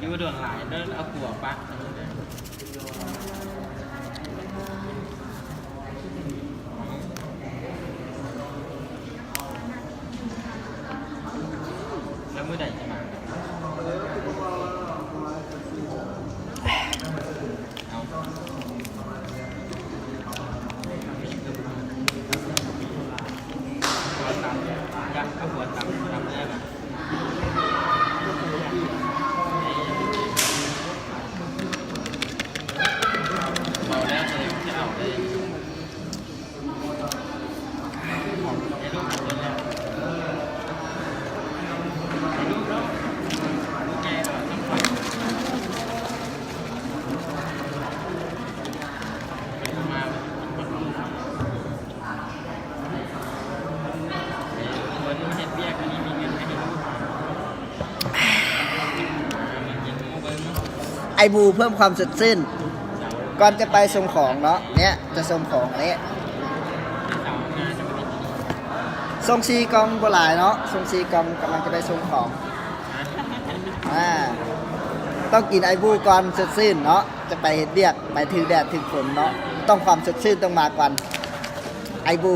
ຢູ່ດົນຫຼາຍເດີ ເອົາຂົວປະເດີ ແລ້ວມື້ໃດຊິມາ? ເອົາ ຫົວຕຳ ຢາກເອົາຫົວຕຳ ຕຳແລ້ວ ເວົ້າແລ້ວ ສະແດງວ່າຈະເອົາເລີຍ. ໄອບູເພີ່ມຄວາມສົດຊື່ນ ກ່ອນຈະໄປສົ່ງຂອງເນາະ ເນຍ ຈະສົ່ງຂອງເນຍ ສົ່ງສີ່ກ່ອງບໍ່ຫຼາຍເນາະ ສົ່ງສີ່ກ່ອງ ກຳລັງຈະໄປສົ່ງຂອງ ອາ ຕ້ອງກິນໄອບູກ່ອນສົດຊື່ນເນາະ ຈະໄປເຮັດວຽກ ໄປຖືກແດດຖືກຝົນເນາະ ຕ້ອງຄວາມສົດຊື່ນຕ້ອງມາກ່ອນ ໄອບູ.